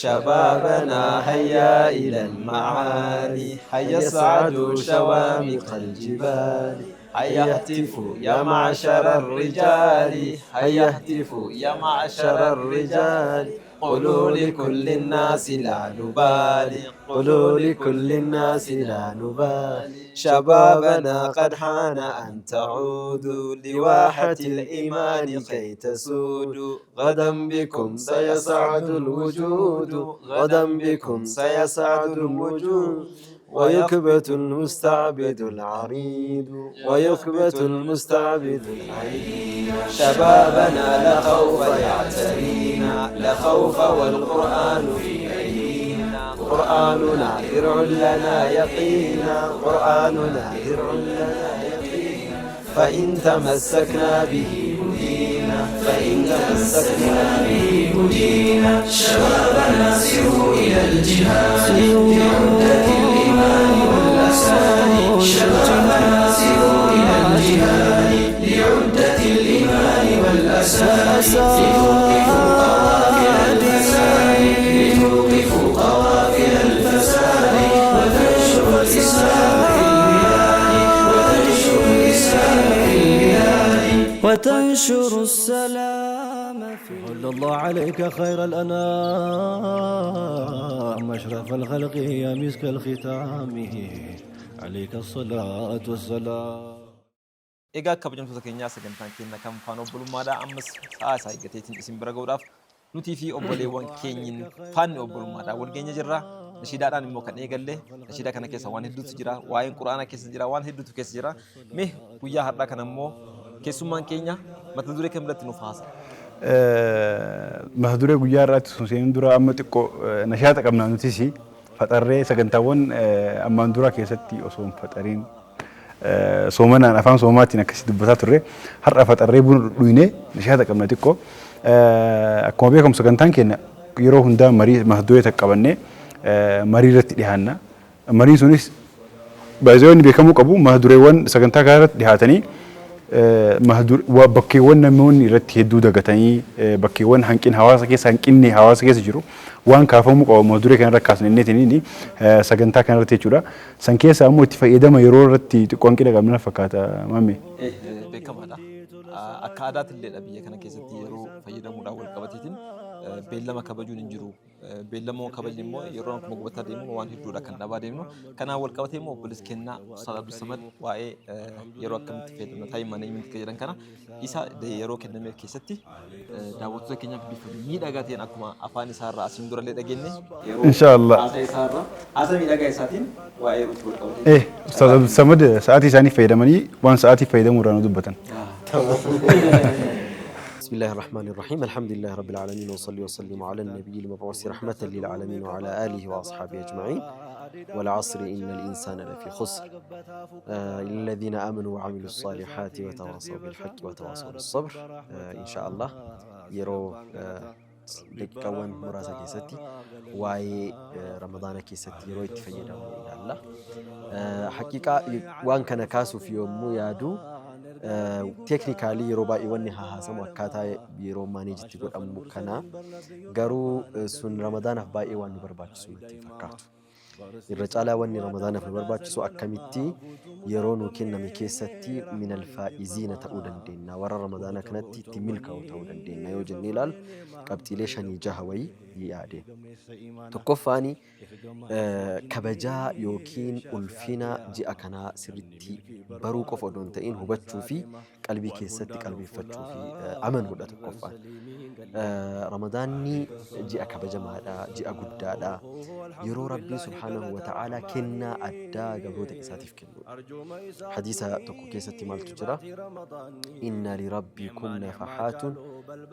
شبابنا هيا إلى المعالي، هيا اصعدوا شوامق الجبال، هيا اهتفوا يا معشر الرجال، هيا اهتفوا يا معشر الرجال، قولوا لكل الناس لا نبالي، قولوا لكل الناس لا نبالي. شبابنا قد حان أن تعودوا لواحة الإيمان كي تسودوا، غدا بكم سيسعد الوجود، غدا بكم سيسعد الوجود، ويكبت المستعبد العريد، ويكبت المستعبد العريد. شبابنا لا خوف يعترينا، لا خوف والقرآن في أيدينا، قرآننا درع لنا يقينا، قرآننا درع لنا يقينا، فإن تمسكنا به هدينا، فإن تمسكنا به هدينا. شبابنا سيروا إلى الجهاد لعدة الإيمان والأسان، شبابنا سيروا إلى الجهاد لعدة الإيمان والأسان، لتوقفوا قوافل الفساد، لتوقفوا قوافل الفساد، وتنشروا الإسلام في البلاد، وتنشروا الإسلام في البلاد، وتنشر السلام في صلى الله عليك خير الأنام، أشرف الخلق يا مسك الختام، عليك الصلاة والسلام. Egaa kabajamtoota keenyaa, sagantaan keenya kan Faana Obbolummaadha. Ammas sa'a isaa eeggateetiin isin bira gahuudhaaf nutii fi obboleewwan keenyin faanni obbolummaadha wal geenya jirra. Nashiidaadhaan immoo kan eegalle, nashiidaa kana keessa waan hedduutu jira. Waa'een Quraanaa keessa jira, waan hedduutu keessa jira. Mee guyyaa har'aa kana immoo keessummaan keenya mata duree kam irratti nuuf haasa? Mata duree guyyaa har'aatti sun seenuun dura amma xiqqoo nashaata qabnaa nutis faxarree sagantaawwan ammaan dura keessatti osoo hin faxariin soomanaan afaan soomaatiin akkasii dubbataa turre, har'a faxarree buna dhudhuynee nashaata qabna xiqqoo. Akkuma beekamu sagantaan keenya yeroo hundaa marii mata duree takka qabannee marii irratti dhiyaanna. Mariin sunis baay'ee beekamuu qabu, mata dureewwan sagantaa kana irratti dhiyaatanii bakkeewwan namoonni irratti hedduu dagatanii, bakkeewwan hanqin hawaasa keessa, hanqinni hawaasa keessa jiru waan kaafamuu qabu mata duree kanarra kaasne inneetiin sagantaa kanarratti jechuudha. San keessa ammoo itti fayyadama yeroo irratti xiqqoo hanqina qabna fakkaata, maame. Beekamaadha. Akka aadaatti illee biyya kana keessatti yeroo fayyadamuudhaan wal qabateetiin beellama kabajuun hin jiru. Beellama kabajni immoo yeroo akkuma gubataa deemu waan hedduudha kan dhabaa deemnu. Kanaan wal qabatee immoo obboleessi kennaa Ustaaz Abdul Samad waa'ee yeroo akkamitti fayyadamna, time management kan jedhan kana isa yeroo kenname keessatti daawwattoota keenyaaf bifa miidhagaa ta'een akkuma afaan isaarraa asiin durallee dhageenye yeroo Inshaallah. haasaa isaarraa, haasaa miidhagaa isaatiin waa'ee yerootti wal qabatee. Ustaaz Abdul Samad sa'aatii isaanii fayyadamanii waan sa'aatii fayyadamuu irraa nu dubbatan. بسم الله الرحمن الرحيم، الحمد لله رب العالمين، وصلي وسلم على النبي المبعوث رحمة للعالمين وعلى آله وأصحابه أجمعين. والعصر إن الإنسان لفي خسر إلا الذين آمنوا وعملوا الصالحات وتواصوا بالحق وتواصوا بالصبر. إن شاء الله yeroo daqiiqaawwan muraasa keessatti waa'ee Ramadaana keessatti yeroo itti fayyadamu ilaalla. Haqiiqaa waan kana kaasuuf yommuu yaadu, technically yeroo baay'ee wanni hahaasamu akkaataa yeroo manage itti godhamu kana, garuu sun Ramadaanaaf baay'ee waan nu barbaachisu natti hin fakkaatu. Irra caalaa wanni Ramadaanaaf nu barbaachisu akkamitti yeroo nu kenname keessatti من الفائزين ta'uu dandeenya, warra Ramadaana kanatti itti milkaa'u ta'uu dandeenya yoo jennee ilaalu, qabxiilee shanii jaha wayii yaade. Tokkoffaani, kabajaa yookiin ulfina ji'a kanaa sirriitti baruu qofa odoo hin ta'in hubachuu fi qalbii keessatti qalbeeffachuu fi amanuudha tokkoffaan. Ramadaanni ji'a kabajamaadha, ji'a guddaadha. Yeroo Rabbiin سبحانه وتعالى kennaa addaa gabroota isaatiif kennudha. Hadiisa tokko keessatti maaltu jira? "إن لربكم نفحات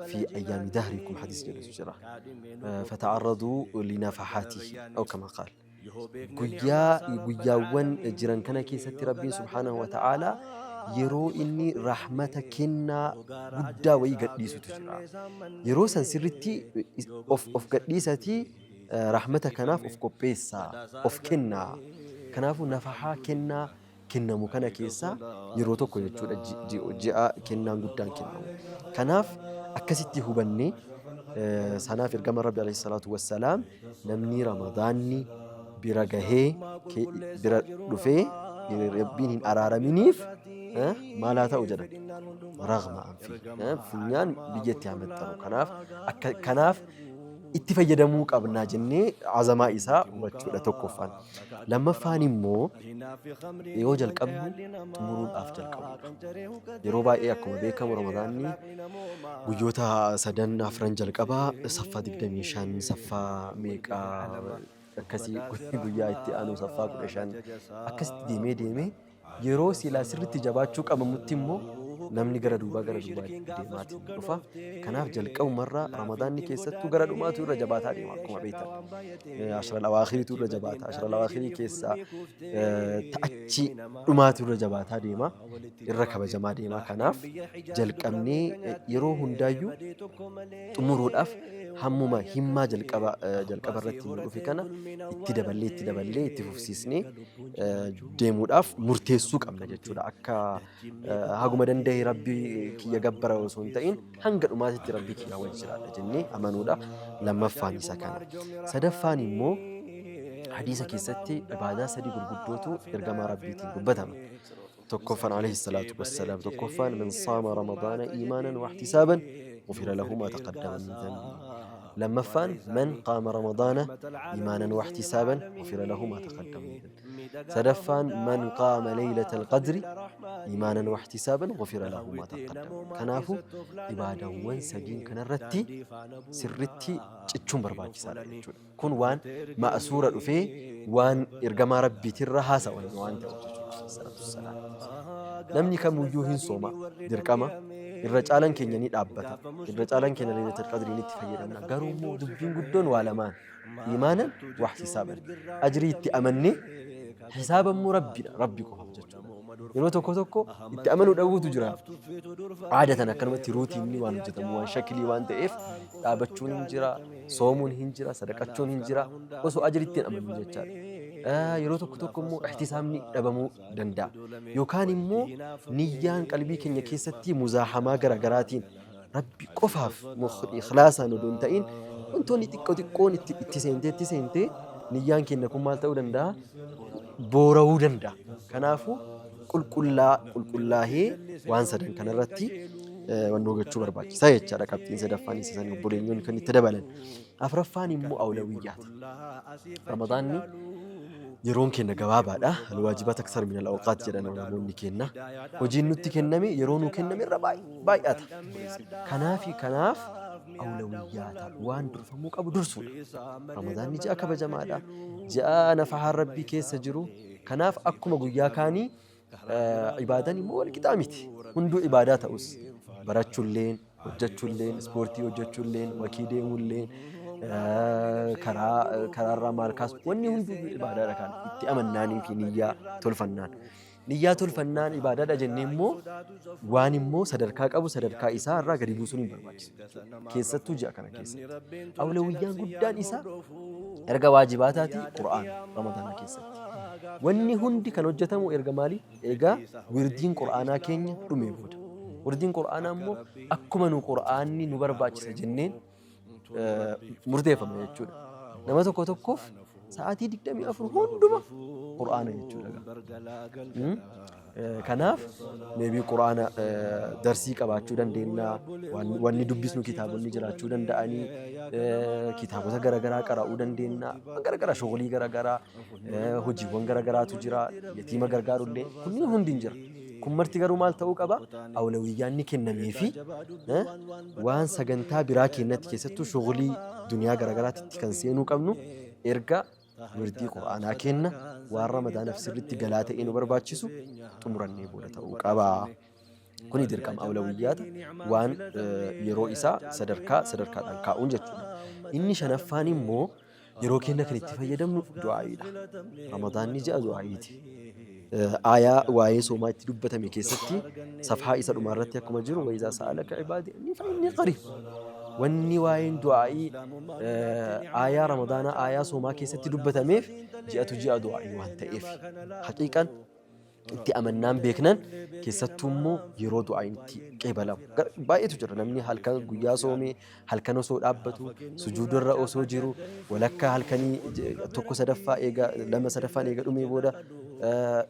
في أيام دهركم" hadiis jedhutu jira. "فتعرضوا لنفحاته" أو كما قال. Guyyaa guyyaawwan jiran kana keessatti Rabbiin سبحانه وتعالى yeroo inni rahmata kennaa guddaa wayii gadhiisutu jira. Yeroo san sirritti of gadhiisatii rahmata kanaaf of qopheessaa, of kennaa. Kanaafuu nafahaa kennaa kennamu kana keessaa yeroo tokko jechuudha ji'a kennaan guddaan kennamu. Kanaaf akkasitti hubannee Sanaaf ergama Rabbi alayhi salaatu wassalaam namni Ramadaanni bira gahee bira dhufee Rabbiin hin araaraminiif maal haa ta'u jedhan, raghma anfi, funyaan biyyatti haa maxxanu. Kanaaf akka kanaaf itti fayyadamuu qabnaa jennee azamaa isaa hubachuudha tokkoffaan. Lammaffaan immoo yoo jalqabnu xumuruudhaaf jalqabuudha. Yeroo baay'ee akkuma beekamu Ramadaanni guyyoota sadan afran jalqabaa saffaa 25, saffaa meeqaa akkasii, guyyaa itti aanu saffaa 15, akkasitti deemee deemee yeroo silaa sirriitti jabaachuu qabamutti immoo namni gara duubaa gara duubaa deemaatiin dhufa. Kanaaf jalqabumarraa Ramadaanni keessattuu gara dhumaatu irra jabaataa deema akkuma beektan. Ashral awaakhiriitu irra jabaata. Ashral awaakhirii keessaa ta'achi dhumaatu irra jabaataa deema. Irra kabajamaa deema. Kanaaf jalqabnee yeroo hundaayyuu xumuruudhaaf hammuma himmaa jalqaba jalqaba irratti nu dhufe kana itti daballee itti daballee itti fufsiisnee deemuudhaaf murteessuu qabna jechuudha. Akka haguma danda'e Rabbii kiyya gabbara osoo hin ta'in hanga dhumaatitti Rabbii kiyya wajji jiraadha jennee amanuudha. Lammaffaan isa kana. Sadaffaan immoo hadiisa keessatti ibaadaa sadii gurguddootu ergamaa Rabbiitiin dubbatama. Tokkoffaan alayhi salaatu wassalaam, tokkoffaan man saama Ramadaana iimaanan wa ihtisaaban ghufira lahu maa taqaddama min dhanbihi. Lammaffaan man qaama Ramadaana iimaanan wa ihtisaaban ghufira lahu maa taqaddama min dhanbihi. Sadaffaan man qaama laylatal qadri iimaanan wa ihtisaaban ghufira lahu maa taqaddama. Kanaafuu ibaadaawwan sadiin kanarratti sirritti cichuun barbaachisaadha jechuudha. Kun waan ma'asuura dhufee waan ergamaa Rabbiitirra haasawame waan ta'uuf jechuudha. Salaatu wassalaam. Namni kamuyyuu hin sooma dirqama. Irra caalan keenya ni dhaabbata. Irra caalan keenya Laylatul Qadriin itti fayyadamna. Garuu immoo dubbiin guddoon waa lamaan. Iimaanan wa ihtisaaban. Ajrii itti amannee hisaaba immoo Rabbiidha. Rabbi qofaaf jechuudha. Yeroo tokko tokko itti amanuu dhabuutu jira. Aadatan akkanumatti ruutiinni waan hojjetamu waan shakilii waan ta'eef dhaabachuun hin jira, soomuun hin jira, sadaqachuun hin jira. Osoo ajriitti hin amanin jechaadha. Yeroo tokko tokko immoo ihtisaabni dhabamuu danda'a. Yookaan immoo niyyaan qalbii keenya keessatti muzaahamaa garaagaraatiin Rabbi qofaaf ikhlaasaan odoo hin ta'in wantoonni xiqqoo xiqqoon itti seentee itti seentee niyyaan keenya kun maal ta'uu danda'a? Boora'uu danda'a. Kanaafuu qulqullaa qulqullaahee waan sadan kanarratti wannoo gochuu barbaachisaa jechaadha. Qabxiin sadaffaan isa sanii obboleenyoonni kan itti dabalan. Afraffaan immoo awlawiyyaata. Ramadaanni yeroon keenya gabaabaadha. Alwaajibaat aksar min al-awqaat jedhan namoonni keenya. Hojiin nutti kenname yeroo nuu kenname irra baay'ata. Kanaafi kanaaf awlawiyyaata waan durfamuu qabu dursuudha. Ramadaanni ji'a kabajamaadha. Ji'a nafahaan Rabbii keessa jiru. Kanaaf akkuma guyyaa kaanii ibaadaan immoo wal qixaa miti. Hunduu ibaadaa ta'us barachuulleen, hojjechuulleen, ispoortii hojjechuulleen, wakii deemuulleen, karaa karaarraa maal kaasu wanni hunduu ibaadaadha kan itti amannaanii fi niyyaa tolfannaan. Niyyaa tolfannaan ibaadaadha jennee immoo waan immoo sadarkaa qabu sadarkaa isaa irraa gadi buusuun hin barbaachisu. Keessattuu ji'a kana keessatti. Awlawiyyaan guddaan isaa erga waajibaataati Qur'aana Ramadaana keessatti. Wanni hundi kan hojjetamu erga maali? Egaa wirdiin Qur'aanaa keenya dhumee booda. Wirdiin Qur'aanaa immoo akkuma nu Qur'aanni nu barbaachisa jenneen murteeffama jechuudha. Nama tokko tokkoof sa'aatii 24 hunduma Qur'aana jechuudha. Kanaaf maybe Qur'aana darsii qabaachuu dandeenya, wanni dubbisnu kitaabonni jiraachuu danda'anii, kitaabota garaagaraa qara'uu dandeenya, waan garaagaraa shogolii garaagaraa, hojiiwwan garaagaraatu jira, yatiima gargaarullee kunniin hundi hin jira. Kun marti garuu maal ta'uu qaba? Awlawiyyaan ni kennamee fi waan sagantaa biraa keenyatti keessattuu shogolii duniyaa garaagaraatti kan seenuu qabnu erga wirdii Qur'aanaa kenna waan Ramadaanaaf sirriitti galaa ta'ee nu barbaachisu xumurannee booda ta'uu qaba. Kuni dirqama awlawiyyaata waan yeroo isaa sadarkaa sadarkaadhaan kaa'uun jechuudha. Inni shanaffaan immoo yeroo keenya kan itti fayyadamnu du'aa'iidha. Ramadaanni ji'a du'aa'iiti. Aayaa waa'ee soomaa itti dubbatame keessatti safhaa isa dhumaa irratti akkuma jiru wayizaa sa'alaka ibaadi annii fa inni qariib. Wanni waa'een du'aa'ii aayaa Ramadaanaa aayaa soomaa keessatti dubbatameef ji'atu ji'a du'aa'ii waan ta'eef. Haqiiqan Itti amannaan beeknan keessattuu immoo yeroo du'aayin itti qeebalamu. Baay'eetu jira namni halkan guyyaa soomee halkan osoo dhaabbatu sujuudarra osoo jiru walakkaa halkanii tokko sadaffaa eega lama sadaffaan eega dhumee booda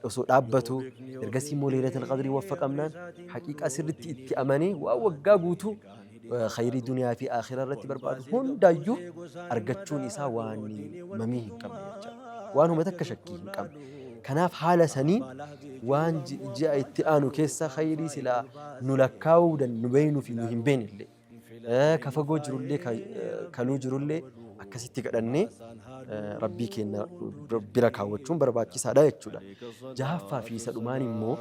osoo dhaabbatu ergasii immoo leelatul qadrii waffaqamnaan haqiiqaa sirritti itti amanee waan waggaa guutuu khayrii duniyaa fi aakhira irratti barbaadu hundaayyuu argachuun isaa waan mamii hin qabne jechaadha. Waan homa takka shakkii hin qabne. Kanaaf haala sanii waan ji'a itti aanu keessa khayrii silaa nu lakkaa'uu nu beeknuu fi nu hin beekne illee ka fagoo jirullee kaluu jirullee akkasitti kadhannee Rabbii keenya bira kaawwachuun barbaachisaadha jechuudha. Jahaffaa fi isa dhumaan immoo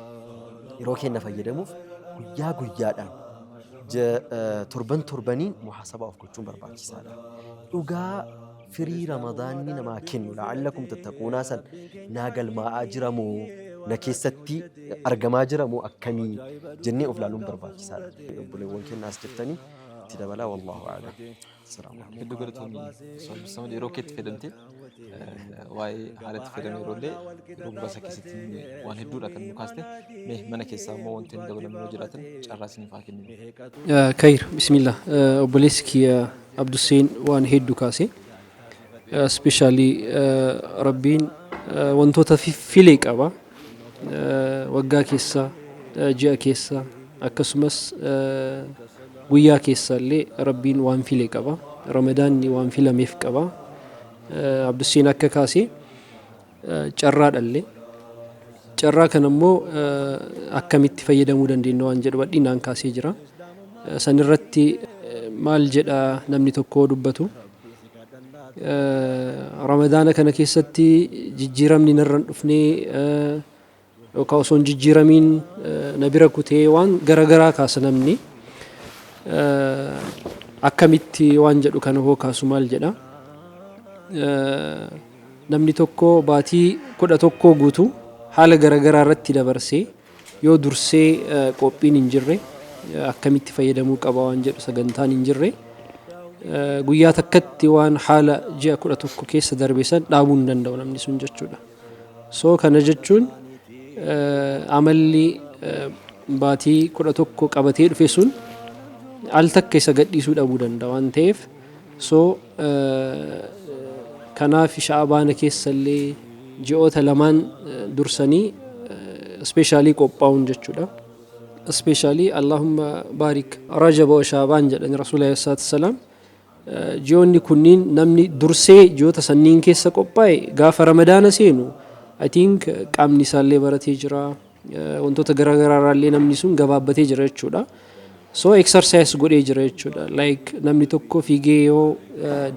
yeroo keenya fayyadamuuf guyyaa guyyaadhaan torban torbaniin muhaasabaa of gochuun barbaachisaadha. Dhugaa firii Ramadaanni namaa kennu la'allakum tattaquunaa san naa galmaa'aa jira moo na keessatti argamaa jira moo akkamii jennee of laaluun barbaachisaadha. Obboleewwan keenya as jirtanii itti dabalaa, wallaahu a'lam. Assalaamu alaikum. Hedduu galatoomii Ustaaz yeroo keetti fayyadamtee waa'ee haala itti fayyadamu yeroo illee yeroo muraasa keessatti waan hedduudha kan nu kaaste. Mee mana keessaa immoo wanti hin dabalamne yoo jiraatan carraa isiniif haa kenninu. Kayir, bismillah, obboleessi kiyya Abdusseen waan hedduu kaase. Especially Rabbiin wantoota filee qaba. Waggaa keessa, ji'a keessa, akkasumas guyyaa keessa illee Rabbiin waan filee qaba. Ramadaanni waan filameef qaba. Abdusseen akka kaase carraadhallee. Carraa kana immoo akkamitti fayyadamuu dandeenya waan jedhu bal'inaan kaasee jira. Sanirratti maal jedha namni tokko dubbatu? Ramadaana kana keessatti jijjiiramni narra hin dhufnee yookaan osoo hin jijjiiramiin na bira kutee waan garaagaraa kaasa namni. Akkamitti waan jedhu kana hoo kaasu maal jedha? Namni tokko baatii 11 guutuu haala garaagaraa irratti dabarsee yoo dursee qophiin hin jirre, akkamitti fayyadamuu qaba waan jedhu sagantaan hin jirre, guyyaa takkatti waan haala ji'a 11 keessa darbe san dhaabuu hin danda'u namni sun jechuudha. So kana jechuun amalli baatii 11 qabatee dhufe sun al takka isa gadhiisuu dhabuu danda'a waan ta'eef, so kanaaf Sha'abaana keessa illee ji'oota lamaan dursanii especially qophaa'uun jechuudha. Especially Allahumma baarik Rajaba wa Shaabaan jedhani Rasuula alayhi salaatu wassalaam. Ji'oonni kunniin namni dursee ji'oota sanniin keessa qophaa'e gaafa Ramadaana seenu I think qaamni isaallee baratee jira. Wantoota garaagaraa irraallee namni sun gabaabbatee jira jechuudha. So exercise godhee jira jechuudha. Like namni tokko fiigee yoo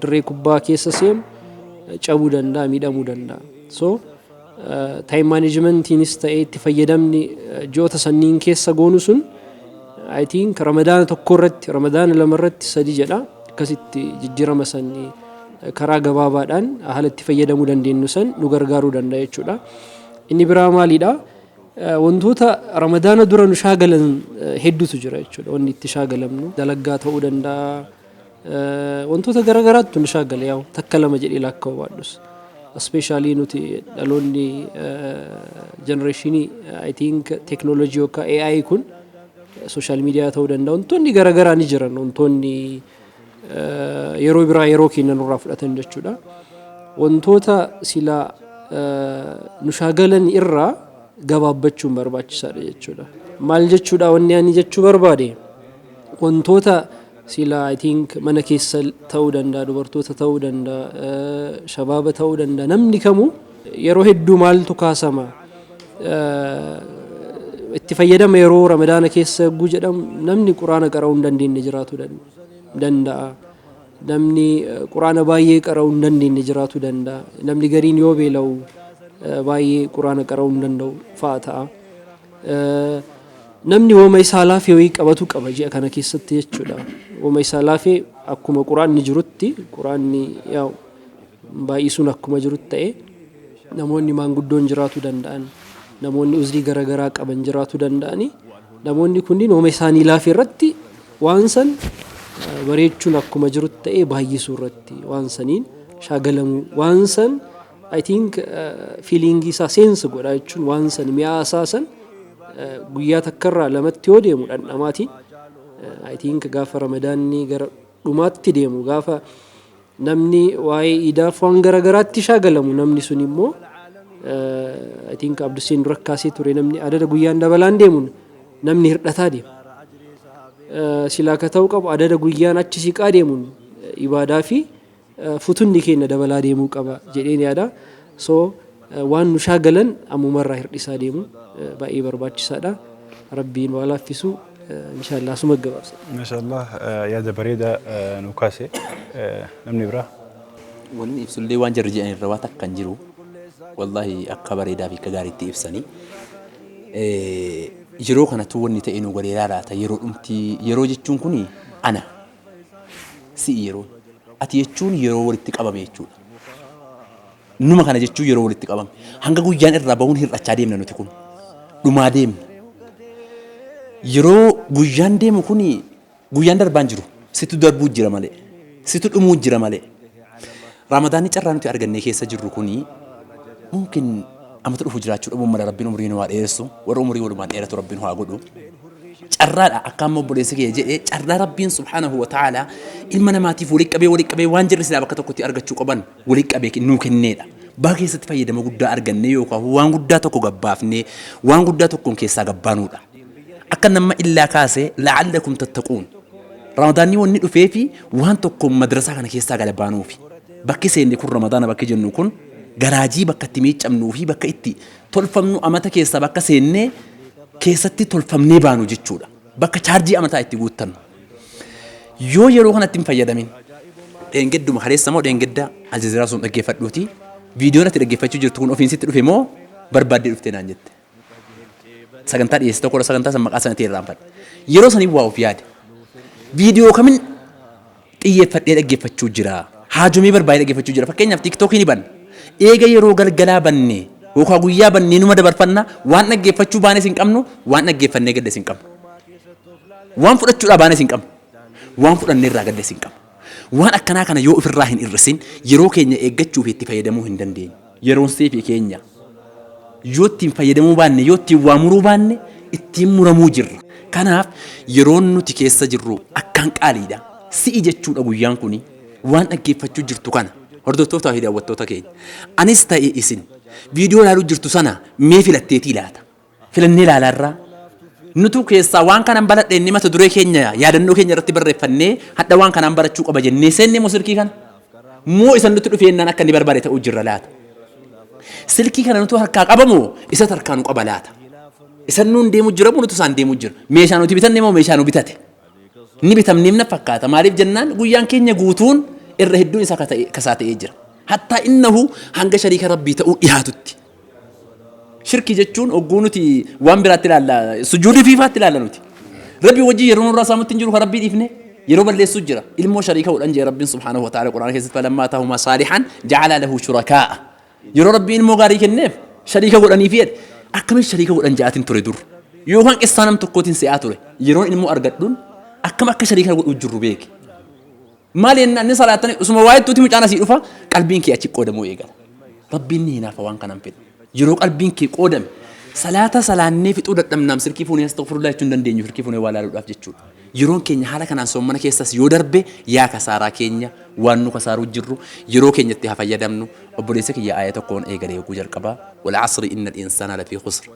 dirree kubbaa keessa seenu cabuu danda'a, miidhamuu danda'a. So time managementiinis ta'ee itti fayyadamni ji'oota sanniin keessa goonu sun I think Ramadaana tokko irratti, Ramadaana lama irratti sadi jedha. Akkasitti jijjiirama sanii karaa gabaabaadhaan haala itti fayyadamuu dandeenyu san nu gargaaruu danda'a jechuudha. Inni biraa maalidha? Wantoota Ramadaana dura nu shaagalan hedduutu jira jechuudha. Wanni itti shaagalamnu dalaggaa ta'uu danda'a. Wantoota garaagaraatu nu shaagala, yaa'u takka lama jedhee lakkaa'u baadhus. Especially nuti dhaloonni generationii I think teknoolojii yookaan AI kun, social media ta'uu danda'a. Wantoonni garaagaraa ni jiran, wantoonni yeroo biraa yeroo keenya nurraa fudhatan jechuudha. Wantoota silaa nu shaagalan irraa gabaabbachuun barbaachisaadha jechuudha. Maal jechuudha wanni ani jechuu barbaade? Wantoota sila I think mana keessa ta'uu danda'a, dubartoota ta'uu danda'a, shabaaba ta'uu danda'a, namni kamuu yeroo hedduu maaltu kaasama? Itti fayyadama yeroo Ramadaana keessa yogguu jedhamu namni Quraana qara'uu hin dandeenye jiraachuu danda'a. Namni Quraana baay'ee qara'uu hin dandeenye jiraachuu danda'a. Namni gariin yoo beela'u baay'ee Quraana qara'uu hin danda'u fa'a ta'a. Namni wooma isaa laafee wayii qabatu qaba ji'a kana keessatti jechuudha. Wooma isaa laafee akkuma Quraanni jirutti, Quraanni yaa'u baay'isuun akkuma jirutti ta'e, namoonni maanguddoon jiraachuu danda'an, namoonni uzrii garaagaraa qaban jiraachuu danda'ani, namoonni kunniin wooma isaanii laafee irratti waan san bareechuun akkuma jirutti ta'e, baay'isuu irratti waan saniin shaagalamuu waan san I think feelingii isaa sense godha jechuun waan san mi'aa isaa san guyyaa takkarraa lamatti yoo deemu dhandhamaatiin, I think gaafa Ramadaanni gara dhumaatti deemu, gaafa namni waa'ee iidaaf waan garagaraatti shaagalamu, namni sun immoo, I think Abduseen dura kaasee ture, namni adada guyyaan dabalaan deemuun namni hir'ataa deema. Silaa ka ta'uu qabu adada guyyaan achi siqaa deemuun ibaadaa fi futunni keenya dabalaa deemuu qaba jedheen yaada. So waan nu shaagalan ammumarraa hir'isaa deemu baay'ee barbaachisaadha. Rabbiin waa laaffisu inshaallah asuma gabaabsa. Maashaallah, yaada bareedaa nu kaase. Namni biraa? Wanni ibsullee waan jarri jedhan irra waa takka hin jiru. Wallaahi akka bareedaa fi akka gaariitti ibsanii. Yeroo kanattuu wanni ta'e nu galee laata yeroo dhumti. Yeroo jechuun kuni ana si'i, yeroo ati jechuun yeroo walitti qabame jechuudha. Numa kana jechuun yeroo walitti qabame hanga guyyaan irraa bahuun hir'achaa deemna, nuti kun dhumaa deemna. Yeroo guyyaan deemu kuni guyyaan darbaan jiru, situ darbuu jira malee, situ dhumuu jira malee. Ramadaanni carraa nuti argannee keessa jirru kuni mumkin amata dhufu jiraachuu dhabuun mala. Rabbiin umurii nu haa dheeressu, warra umurii walumaan dheeratu Rabbiin haa godhu. Carraadha, akka amma obboleessi kiyya jedhe, carraa Rabbiin subhaanahu wa ta'ala ilma namaatiif walitti qabee waan jirri silaa bakka tokkotti argachuu qaban walitti qabee nuu kenneedha. Baa keessatti fayyadama guddaa argannee yookaan waan guddaa tokko gabbaafnee waan guddaa tokkoon keessaa gabbaanuudha. Akka nama illaa kaasee la'allakum tattaquun. Ramadaanni wanni dhufee fi waan tokkoon madrasaa kana keessaa gala baanuufi. Bakki seenne kun Ramadaana bakki jennu kun garaajii bakka itti miiccamnuu fi bakka itti tolfamnu, amata keessaa bakka seennee keessatti tolfamnee baanu jechuudha. Bakka chaarjii amataa itti guuttannu. Yoo yeroo kanatti hin fayyadamin, dheengedduma kaleessa moo dheengedda Aljazeeraa sun dhaggeeffadhuuti, viidiyoon ati dhaggeeffachuu jirtu kun ofiin sitti dhufe moo barbaaddee dhufte naan jette. Sagantaa dhiyeesse tokko sagantaa san maqaa sanatti irraanfadhe. Yeroo sanii waa of yaade. Viidiyoo kamin xiyyeeffadhee dhaggeeffachuu jira? Haajomee barbaadee dhaggeeffachuu jira. Fakkeenyaaf TikTokii ni banna. Eega yeroo galgalaa banne yookaan guyyaa bannee numa dabarfanna, waan dhaggeeffachuu baanes hin qabnu, waan dhaggeeffannee gaddes hin qabnu. Waan fudhachuudhaa baanes hin qabnu. Waan fudhannee irraa gaddes hin qabnu. Waan akkanaa kana yoo ofirraa hin hir'isin, yeroo keenya eeggachuu fi itti fayyadamuu hin dandeenyu. Yeroon seefii keenya yoo ittiin fayyadamuu baanne, yoo ittiin waa muruu baanne, ittiin muramuu jirra. Kanaaf yeroon nuti keessa jirru akkaan qaaliidha. Si'i jechuudha guyyaan kuni waan dhaggeeffachuu jirtu kana, hordoftootaa fi daawwattoota keenya. Anis ta'e isin viidiyoo ilaaluu jirtu sana mee filatteetii laata? Filannee ilaalaarraa. Nutu keessaa waan kanan baradhe inni mata duree keenya yaadannoo keenya irratti barreeffannee hadha waan kanaan barachuu qaba jennee seenne moo silkii kana? Moo isan nutti dhufeennaan akka inni barbaade ta'uu jirra laata? Silkii kana nutu harkaa qabamoo isa harkaa nu qaba laata? Isan nuun deemu jira moo nutu isaan deemu jira? Meeshaa nuti bitanne moo meeshaa nu bitate? Ni bitamneef na fakkaata. Maaliif jennaan, guyyaan keenya guutuun irra hedduun isaa kasaa ta'ee jira. Hattaa innahu hanga shariika Rabbii ta'uu dhiyaatutti. Shirkii jechuun ogguu nuti waan biraatti ilaalla, sujuudii fiifaatti ilaalla nuti. Rabbii wajjin yeroo nurraa saamutti hin jiru kan Rabbii dhiifne yeroo balleessuu jira. Ilmoo shariika godhan jee Rabbiin subhaanahu wa ta'ala Quraana keessatti, falammaa atahumaa saalihan ja'ala lahu shurakaa'a. Yeroo Rabbiin ilmoo gaarii kenneef shariika godhanii fi jedhe. Akkamiin shariika godhan ja'atin ture dur. Yookaan qissaa nam tokkootiin se'aa ture. Yeroon ilmoo argadhuun akkam akka shariika godhuu jirru beeke. Maal jennaan, inni salaatanii usuma waa hedduuti mucaan asii dhufa, qalbiin kee achi qoodamuu eegala. Rabbiin ni hinaafa, waan kanan fedhu. Yeroo qalbiin kee qoodame salaata salaannee fixuu dadhabnaam silkii fuunee astaghfirullah jechuu hin dandeenyu, silkii fuunee waa laaluudhaaf jechuudha. Yeroon keenya haala kanaan soommana keessas yoo darbe yaa kasaaraa keenya, waan nu kasaaruu jirru yeroo keenyatti haa fayyadamnu. Obboleessa kiyya aaya tokkoon eegalee yogguu jalqabaa, wal asri innal insaana lafii khusr.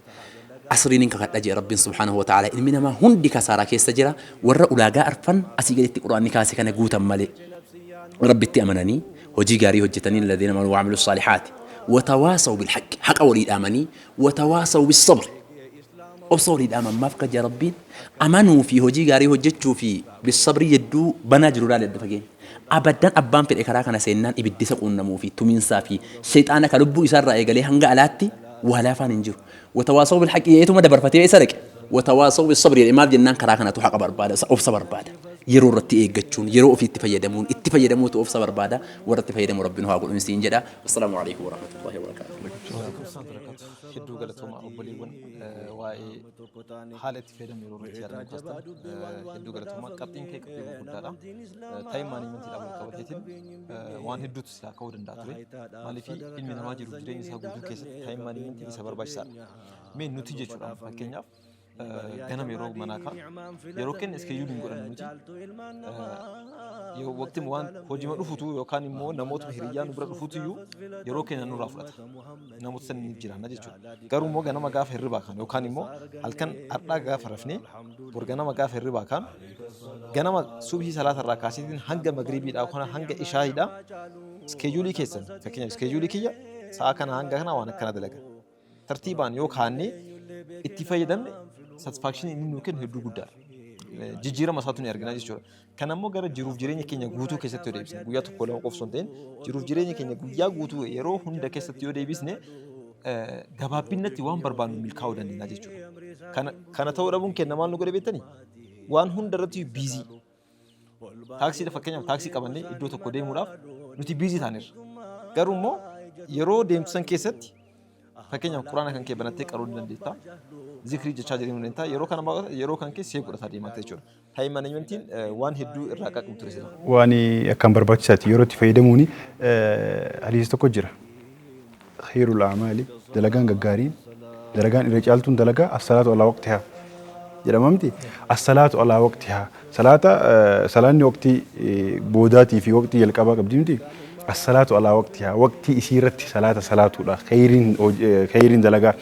Asriin hin kakadha jee Rabbiin subhaanahu wa ta'ala, ilmi namaa hundi kasaaraa keessa jira warra ulaagaa arfan asii gaditti Qur'aanni kaase kana guutan malee. Rabbitti amananii hojii gaarii hojjetanii, alladhiina amanu wa amilu saalihaati watawaasaw bilhaqqi, haqa walii dhaamanii, watawaasaw bissabri, obsa walii dhaaman. Maaf kaja Rabbiin amanuu fi hojii gaarii hojjechuu fi bissabrii jedduu banaa jiru laale adda fageenya. Abaddan abbaan fedhe karaa kana seennaan ibiddisa quunnamuu fi tumiinsaa fi shayxaana ka lubbuu isaarraa eegalee hanga alaatti waa laafaan hin jiru. Watawaasaw bilhaqqi jedheetuma dabarfatee isa dhaqe. Watawaasaw bissabri jedhe, maaf jennaan, karaa kanatu haqa barbaada, obsa barbaada. Yeroo irratti eeggachuun, yeroo ofiitti fayyadamuun, itti fayyadamuutu obsa barbaada. Warra itti fayyadamu Rabbi nu haa godhu siin jedha. Assalaamu alaikum warahmatullahi wabarakaatuh. Hedduu galatooma obboleewwan, waa'ee haala itti fayyadamu yeroo irratti yaadamu kaastan hedduu galatooma. Qabxiin kee qabxii gurguddaadha. Time managementiidhaan wal qabateetiin waan hedduutu silaa ka'uu danda'a ture. Maaliif ilmi namaa jiruuf jireenya isaa guutuu keessatti time managementiin isa barbaachisaadha. Mee nuti jechuudha, fakkeenyaaf ganama yeroo manaa kaanu yeroo kenna schedule hin godhannu nuti. Yoo waqtiin waan hojiima dhufutu yookaan immoo namootuma hiriyyaa nu bira dhufutu iyyuu yeroo keenya nurraa fudhata. Namoota saniif jiraanna jechuudha. Garuu immoo ganama gaafa hirribaa kaanu yookaan immoo halkan har'aa gaafa rafnee bor ganama gaafa hirribaa kaanu, ganama subhii salaata irraa kaaseetiin hanga magriibiidhaa yookaan hanga ishaayiidhaa schedule keessan, fakkeenyaaf schedule kiyya sa'a kana hanga kana waan akkana dalaga. Tartiibaan yoo kaannee itti fayyadamne, satisfaction inni nuu kennu hedduu guddaadha. Jijjiirama isaatu ni argina jechuudha. Kana immoo gara jiruuf jireenya keenya guutuu keessatti yoo deebisne, guyyaa tokko lama qofa osoo hin ta'in jiruuf jireenya keenya guyyaa guutuu yeroo hunda keessatti yoo deebisne, gabaabbinnatti waan barbaannu milkaa'uu dandeenya jechuudha. Kana ta'uu dhabuun keenya maal nu godhe beektanii? Waan hunda irratti busy. Taaksii, fakkeenyaaf taaksii qabannee iddoo tokko deemuudhaaf nuti busy taanerra. Garuu immoo yeroo deemtu san keessatti, fakkeenyaaf quraana kan kee banattee qaruu ni dandeetta. Zikrii jechaa deemuu ni dandeetta. Yeroo kana maal, yeroo kan kee see godhataa deemaa jechuudha. Time managementiin waan hedduu irraa qaqbu ture sila. Waan akkaan barbaachisaati yeroo itti fayyadamuuni. Hadiisa tokko jira. خير الأعمال, dalagaan gaggaariin, dalagaan irra caaltuun dalagaa الصلاة على وقتها jedhama miti? الصلاة على وقتها, salaata, salaanni waqtii boodaatii fi waqtii jalqabaa qabdi miti? الصلاة على وقتها, waqtii isii irratti salaata salaatuudha khayriin, khayriin dalagaa.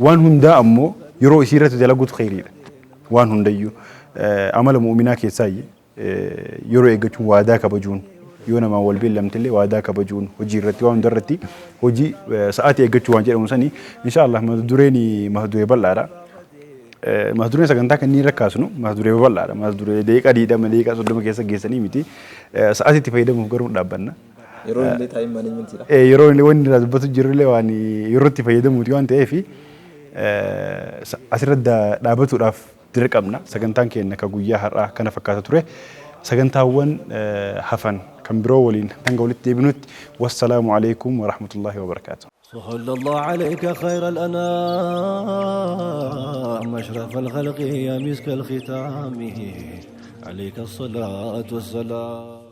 Waan hundaa ammoo yeroo isii irratti dalaguutu khayriidha. Waan hundayyuu amala mu'uminaa keessaayyee yeroo eeggachuun, waadaa kabajuun, yoo namaan wal beellamtillee waadaa kabajuun, hojii irratti, waan hundarratti hojii sa'aatii eeggachuu waan jedhamu sanii, insha Allah mata dureen mata duree bal'aadha. Mata dureen sagantaa kanneen irra kaasnu mata duree babal'aadha. Mata duree daqiiqaa 20, daqiiqaa 30 keessa geessanii miti. Sa'aatii itti fayyadamuuf garuu dhaabbanna. Yeroo illee time managementiidha. Yeroo illee wanni irraa dubbatu jirullee waan yeroo itti fayyadamuuti waan ta'eef asirratti dhaabatuudhaaf dirqamna. Sagantaan keenya ka guyyaa har'aa kana fakkaata ture. Sagantaawwan hafan kan biroo waliin hanga walitti deebinutti, wassalaamu alaikum warahmatullaahi wabarakaatu. صلى الله عليك خير الأنام، أشرف الخلق يا مسك الختام، عليك الصلاة والسلام.